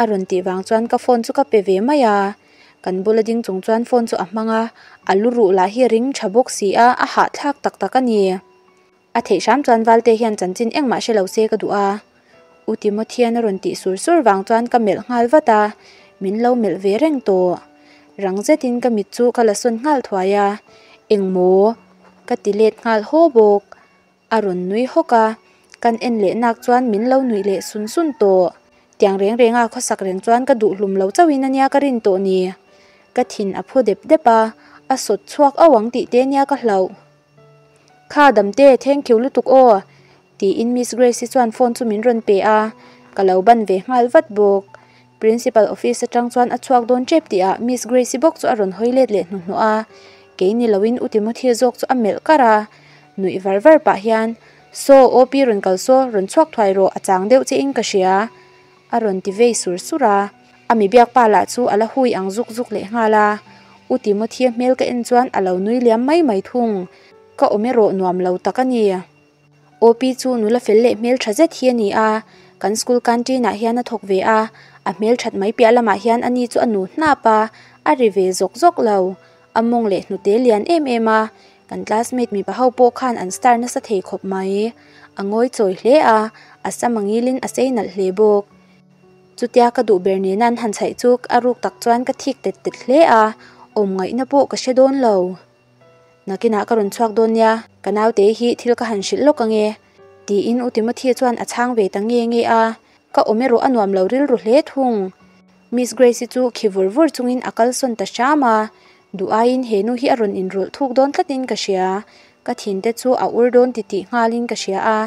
A rawn tih vang chuan ka phone chu ka pe ve mai a, kan bula ding chung chuan phone chu a hmang a, a lu ruh lah hi a ring tha bawk si a, a hahthlak tak tak a ni. A theih hram chuan Valte hian chanchin engmah hre lo se ka duh a, U Timothy-a'n a rawn tih sur sur vang chuan ka melh nghal vat a, min lo melh ve reng tawh. Rang zetin ka mit chu ka la sawn nghal thuai a, Engmaw? ka ti let nghal haw bawk. A rawn nui hawk a, kan en leh nak chuan min lo nuih leh sun sun tawh. Tiang reng reng a khawsak reng chuan ka duh hlum lo chauhin a nia ka rin tawh ni. Ka thin a phu dep dep a, a sawt chhuak auh ang tih te nia ka hlauh. Kha damte, thank you lutuk aw, tiin Miss Grace-i chuan phone chu min rawn pe a, ka lo ban ve nghal vat bawk. Principal office atang chuan a chhuak dawn tep tih ah Miss Grace-i bawk chu a rawn hawi let leh hnuhnawh a, kei ni loin U Timothy zawk chu a melh kar a. Nuih var var pah hian, Saw, OP rawn kal saw, rawn chhuak thuai rawh, a chang deuh che in ka hria, a rawn ti vei sur sur a. A mi biak pa lah chu a la hui ang zuk zuk leh nghal a. U Timothy-a hmel ka en chuan a lo nui liam mai mai thung. Ka awm erawh nuam lo tak a ni. OP chu nula fel leh hmel tha zet hi a ni a, kan school canteen ah hian a thawk ve a, a hmel that mai piah lamah hian ani chu a nu hnap a, a ri ve zawk zawk lo. A mawng leh hnute lian em em a, kan classmate mipa ho pawh khan an star nasa thei khawp mai. A ngawi chawi hle a, a sam a ngilin a sei nalh hle bawk. Chutia ka duh ber nena an han chhaih chu a ruk tak chuan ka thik tet tet hle a, awm ngaihna pawh ka hre dawn lo. Nakinah ka rawn chhuak dawn nia, ka naute hi thil ka han hrilh lawk ange, tiin U Timothy chuan a chhang ve ta nge nge a, ka awm erawh a nuam lo rilru hle thung. Miss Grace-i chu khi vur vur chungin a kalsawn ta hram a, duh aiin he nu hi a rawn inrawlh thuk dawn tlatin ka hria, ka thinte chu a ur dawn titih nghalin ka hria a,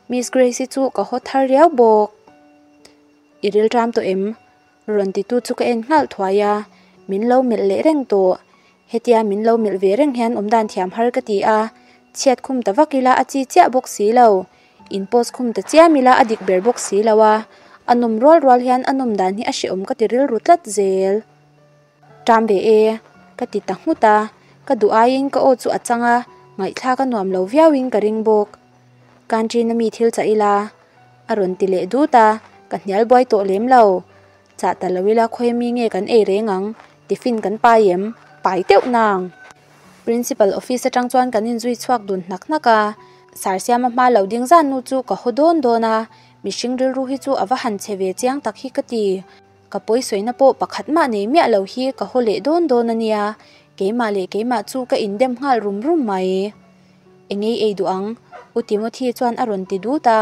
Miss Grace-i chu ka haw thar riau bawk. I rilṭam tawh em? Rawn titu chu ka en nghal thuai a, min lo melh leh reng tawh. Hetia min lo melh ve reng hian awmdan thiam har ka ti a, chhiat khum ta vak ila a chi chiah bawk si lo. In post khum ta chiam ila a dik ber bawk si lo a, a nawm rual rual hian a nawm dan hi a hrehawm ka ti rilru tlat zel. Ṭam ve e, ka ti ta nghut a, ka duh aiin ka aw chu a chang a, ngaihthlak a nuam lo viauin ka ring bawk. Canteen a mi thil chah ila a rawn ti leh dut a, ka hnial buai tawh lem lo. Chah ta lo ila khawi mi nge kan ei reng ang, tiffin kan pai em? Pai teuh nang! Principal office atang chuan kan inzui chhuak dun hnak hnak a, Sarsiama hma lo ding zan nu chu ka haw dawn dawn a, mihring rilru hi chu a va han chhe ve chiang tak hi ka ti. Ka pawi sawina pawh pakhat mah nei miah lo hi ka haw leh dawn dawn a nia. Keimah leh keimah chu ka indem nghal rum rum mai. Engei ei duh ang? U Timothy chuan a rawn ti dut a.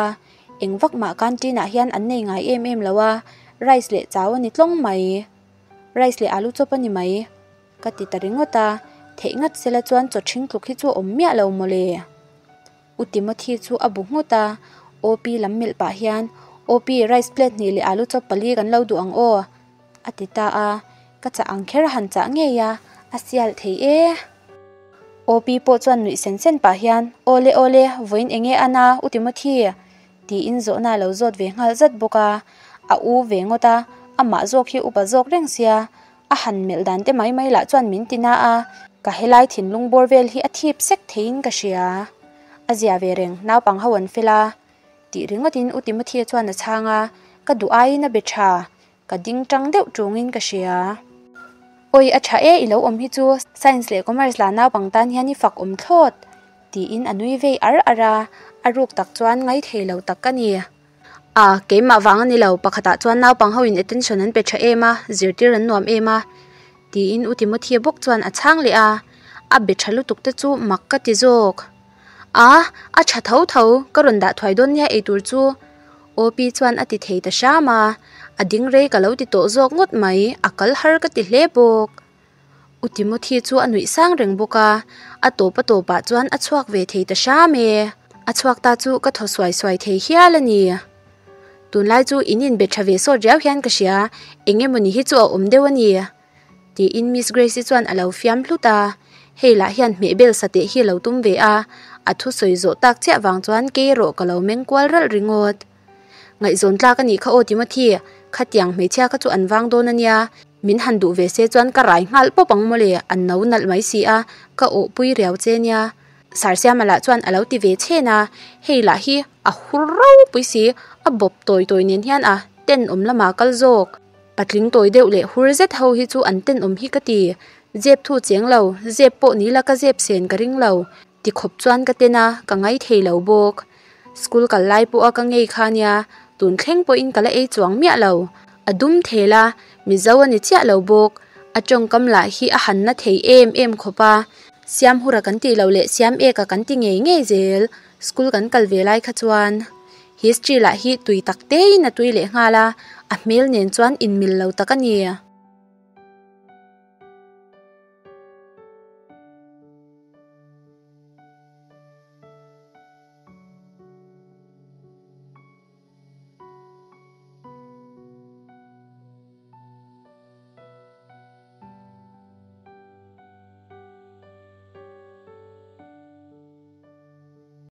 Eng vak mah canteen ah hian an nei ngai em em lo a, rice leh chau a ni tlawng mai. Rice leh alu chawp a ni mai. Ka ti ta ringawt a, theih ngat sela chuan chaw ṭhing tluk hi chu a awm miah lo mawle. U Timothy chu a bu nghut a, OP lam melh pah hian, OP, rice plate hnih leh alu chawp pali kan lo duh ang aw, a ti ta a, ka chah ang kher a han chah ngei a, a sial thei e. OP pawh chuan nuih sen sen pah hian, Awle awle, vawiin enge a na, U Timothy? tiin zawhna a lo zawt ve nghal zat bawk a, a u ve ngawt a, amah zawk hi upa zawk reng sia, A han melh dan te mai mai lah chuan min ti na a, ka helai thinlung bawr vel hi a thip sek theiin ka hria. A zia ve reng, naupang ho an fel a. Tih ringawtin U Timothy-a chuan a chhang a, ka duh aiin a be tha, ka ding tang deuh tungin ka hria. Awi a tha e i lo awm hi chu, Science leh Commerce lah naupang tan hian i fak awm thlawt, tiin a nui vei ar ar a, a ruk tak chuan ngaithei lo tak ka ni. A, keimah vang a ni lo, pakhatah chuan naupang ho in attention an pe tha em a, zirtir an nuam em a, tiin U Timothy-a bawk chuan a chhang leh a, a be tha lutuk te chu mak ka ti zawk. A, a tha tho tho, ka rawn dah thuai dawn nia eitur chu, OP chuan a ti thei ta hram a, a ding rei ka lo ti tawh zawk ngawt mai, a kal har ka ti hle bawk. U Timothy chu a nuih sang reng bawk a, a tawp a tawpah chuan a chhuak ve thei ta hram e. A chhuak ta chu ka thaw suai suai thei hial a ni. Tunlai chu in inbe tha ve sawt riau hian ka hria, eng emawni hi chu a awm deuh a ni. Tiin Miss Grace-i chuan a lo fiam hlut a, hei lah hian hmehbel sateh hi a lo tum ve a, a thusawi zawh tak chiah vang chuan kei erawh ka lo meng kual ralh ringawt. Ngaihzawn tlak a nih kha aw Timothy, khatiang hmeichhia kha chu an vang dawn a nia, min han duh ve se chuan ka rai nghal pawp ang mawle, an no nalh mai si a, ka awhpui riau che nia. Sarsiama lah chuan a lo ti ve chhen a, hei lah hi a hur ropui si, a bawp tawi tawi nen hian a tenawm lamah kal zawk. Patling tawi deuh leh hur zet ho hi chu an tenawm hi ka ti, zep thu cheng lo, zep pawh ni la ka zep sen ka ring lo, Ti khawp chuan ka ten a, ka ngai thei lo bawk. School kal lai pawha ka ngei kha nia, tun thleng pawhin ka la ei chuang miah lo. A dum thel a, Mizo a ni chiah lo bawk. A tawngkam lah hi a han na thei em em khawp a. Siamhura kan tih loh leh Siam eka kan ti ngei ngei zel, school kan kal ve lai kha chuan. History lah hi tui tak tein a tui leh nghal a, a hmel nen chuan inmil lo tak a ni.